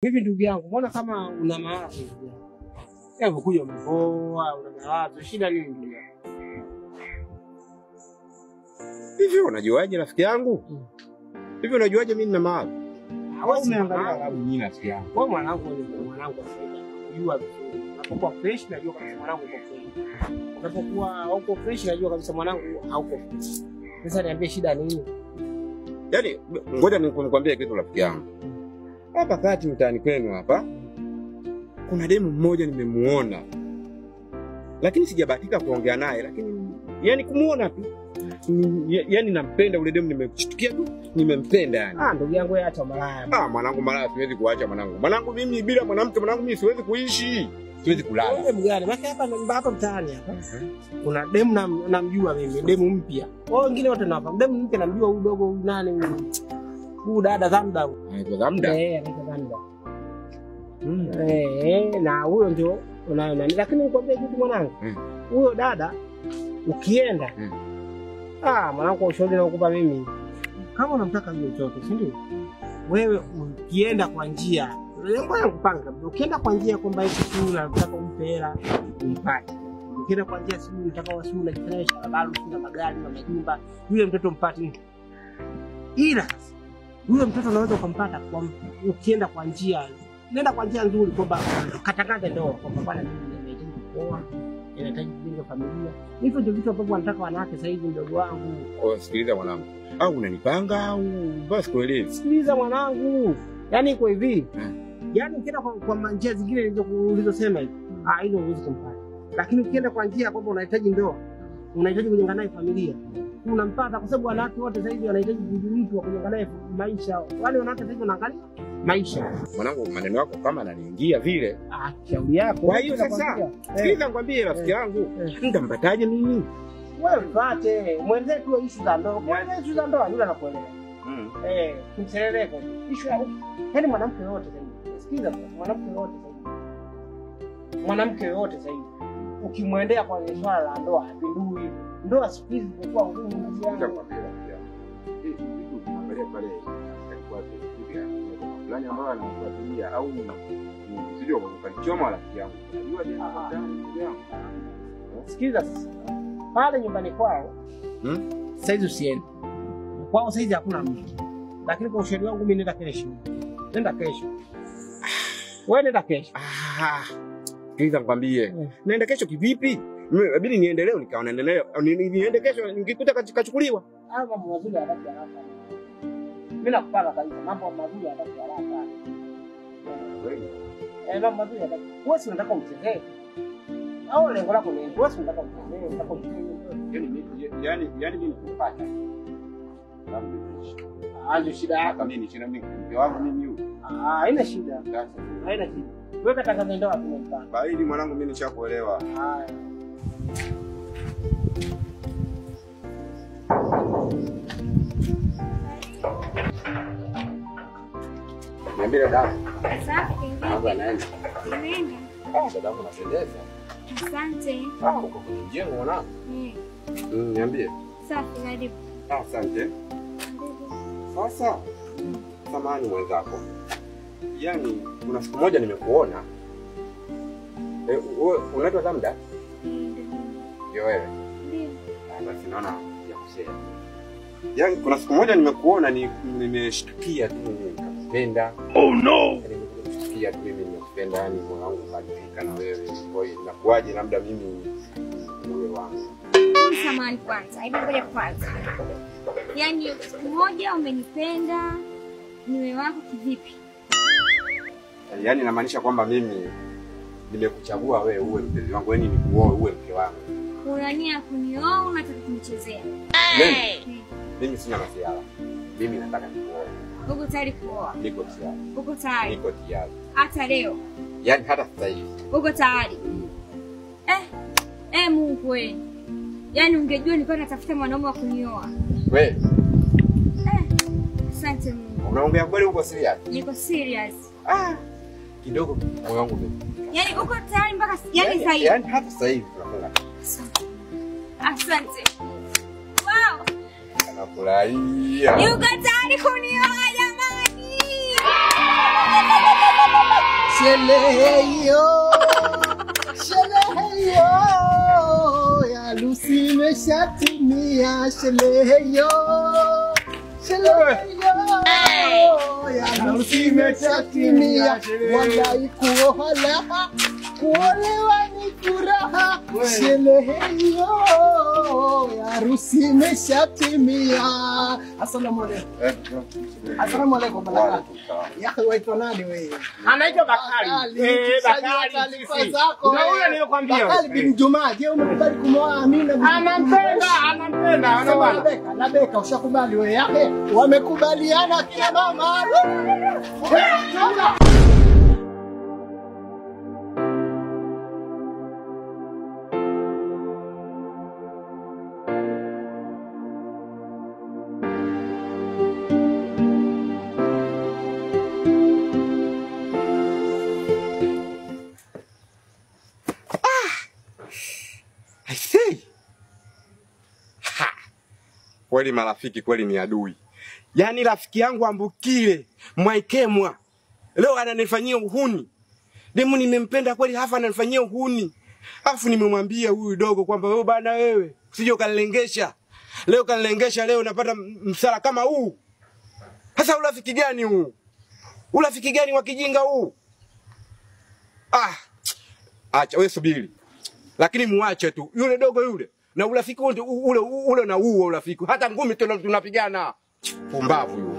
Vipi ndugu yangu, mbona kama una mawazo ndugu yangu? Hebu kuja umepoa, una mawazo, shida nini ndugu yangu? Hivi unajuaje rafiki yangu? Hivi unajuaje mimi nina mawazo? Wewe umeangalia au mimi rafiki yangu? Wewe mwanangu ni mwanangu wa faida. Unajua vizuri. Unapokuwa fresh najua kabisa mwanangu uko fresh. Unapokuwa uko fresh najua kabisa mwanangu hauko fresh. Sasa niambie shida nini? Yaani ngoja nikwambie kitu rafiki yangu. Hapa kati mtaani kwenu hapa kuna demu mmoja nimemuona. Lakini sijabahatika kuongea naye, lakini yani kumuona tu. Yaani nampenda ule demu, nimekushtukia tu, nimempenda yani. Ah, ndugu yangu wewe acha malaya. Ah, mwanangu malaya siwezi kuacha mwanangu. Mwanangu mimi bila mwanamke mwanangu mimi siwezi kuishi. Siwezi kulala. Wewe mgani? Maana hapa hapa mtaani hapa. Kuna demu namjua mimi, demu mpya. Wao wengine wote nawafahamu. Demu mpya namjua huyu dogo huyu nani huyu. Huyu dada Zamda. Anaitwa Zamda? Eh, anaitwa Zamda. Na huyo ndio unayo nani. Lakini nikwambie kitu mwanangu. Huyo dada ukienda ah, mwanangu kwa ushauri nakupa mimi. Kama unamtaka yule mtoto, si ndio? Wewe ukienda kwa njia, ngoja nikupanga. Ukienda kwa njia kwamba hivi tu unataka umpe hela, umpate. Ukienda kwa njia simu unataka wasimu unajifanya sharabaru, na magari na majumba, yule mtoto mpate. Ila yule mtoto unaweza ukampata kwa ukienda kwa njia, nenda kwa njia nzuri kwamba katangaze ndoa kwamba bwana mimi nimehitaji kuoa. Inahitaji kujenga familia. Hivyo ndio vitu ambavyo wanataka wanawake sasa hivi mdogo wangu. Oh, sikiliza mwanangu. Au unanipanga au basi kuelewi. Sikiliza mwanangu. Yaani iko hivi. Yaani ukienda kwa njia zingine ulizosema hivi, ah hizo huwezi kumpata. Lakini ukienda kwa njia kwamba unahitaji ndoa, unahitaji kujenga naye familia, unampata kwa sababu wanawake wote sasa hivi wanahitaji mtu wa kujenga naye maisha. Wale wanawake sasa hivi wanaangalia maisha. Mwanangu maneno yako kama ananiingia vile. Ah, shauri yako. Kwa hiyo sasa, sikiliza nikwambie rafiki yangu, nitampataje mimi? Wewe mpate, mwenzetu tu issue za ndoa. Mwenzetu issue za ndoa yule anakuelewa. Kimseleleko. Issue ya yaani mwanamke yote sasa hivi. Sikiliza mwanamke yote sasa hivi. Mwanamke yote sasa hivi ukimwendea kwa swala la ndoa hapindui. Ndoa siku hizi zimekuwa ngumu ndugu yangu. Nikwambie rafiki yangu. Hii kitu ukiangalia pale alikuwa fulani ambaye anamfuatilia au sijui ukanichoma rafiki yangu. Unajua tena ndugu yangu. Sikiliza sasa. Pale nyumbani kwao, sasa hizi usiende. Kwao sasa hizi hakuna mtu. Lakini kwa ushauri wangu mimi nenda kesho. Nenda kesho. Wewe nenda kesho. Sikiliza nikwambie. Nenda kesho kivipi? Inabidi niende leo nikaona leo. Niende kesho nikikuta kachukuliwa. Ah, mambo mazuri haraka haraka. Mimi nakupanga kabisa mambo mazuri haraka haraka. Mambo mazuri haraka. Wewe si unataka umchezee. Au lengo lako ni wewe si unataka umchezee, unataka umchezee. Yaani mimi nikupata. Ah, ndio shida yako. Mimi ni mimi mke wangu mimi huyu. Ah, haina shida. Haina shida. Wewe katangaza ndoa tumempanga. Baidi mwanangu mimi nishakuelewa. Haya. Niambie dada. Safi. Mambo yanaenda. Inaenda. Ah, dada yangu unapendeza. Asante. Ah, uko kwenye mjengo mwanangu. Niambie. Safi, karibu. Asante. Sasa, samahani mwenzako. Yaani kuna siku moja nimekuona. Wewe unaitwa Zamda? Ndio wewe. Ndio. Basi naona ya kusema. Yaani kuna siku moja nimekuona nimeshtukia tu mimi nikakupenda. Oh no. Nimeshtukia tu mimi nimekupenda, yani moyo wangu ukadhika na wewe. Kwa hiyo inakuwaje labda mimi uwe wangu? Samahani kwanza. Hebu ngoja kwanza. Yaani siku moja umenipenda niwe wako kivipi? Yaani inamaanisha kwamba mimi nimekuchagua wewe uwe mpenzi wangu, yaani nikuoe uwe mke wangu. Una nia kunioa, unataka kunichezea? Mimi sina masiala. Mimi nataka nikuoe. Uko tayari kuoa? Niko tayari. Uko tayari? Niko tayari. Hata leo? Yaani hata sasa hivi. Uko tayari? Mungu wewe. Yaani ungejua nilikuwa natafuta mwanaume wa kunioa. Wewe. Asante Mungu. Unaongea kweli uko serious? Niko serious. Ah. Kidogo moyo wangu mimi. Yaani uko tayari mpaka yaani sasa hivi. Yaani hata sasa hivi tunafunga. Asante. Wow. Nafurahia. Yuko tayari kunioa jamani. Sherehe hiyo, sherehe hiyo ya harusi imeshatimia. Sherehe hiyo, sherehe hiyo ya harusi imeshatimia. Walai kuohala, kuolewa ni furaha. Sherehe hiyo ya harusi imeshatimia. Asalamu alaykum. Asalamu alaykum baba. Ya akhi, waitwa nani wewe? Anaitwa Bakari. Eh, Bakari sisi. Ndio huyo niliyokuambia. Bakari bin Juma, je, umekubali kumwoa Amina? Anampenda, anampenda, ana bwana. Labeka, Labeka ushakubali wewe yake? Wamekubaliana kina mama. I say. Ha. Kweli marafiki kweli ni adui. Yaani rafiki yangu Ambukile Mwaikemwa leo ananifanyia uhuni. Demu nimempenda kweli, hafa ananifanyia uhuni. Afu nimemwambia huyu dogo kwamba wewe bana, wewe usije ukanilengesha. Leo kanilengesha, leo napata msala kama huu. Sasa urafiki gani huu? Urafiki gani wa kijinga huu? Ah. Acha wewe subiri. Lakini muache tu yule dogo yule na urafiki ule ule na huo urafiki, hata ngumi tunapigana. Pumbavu yule.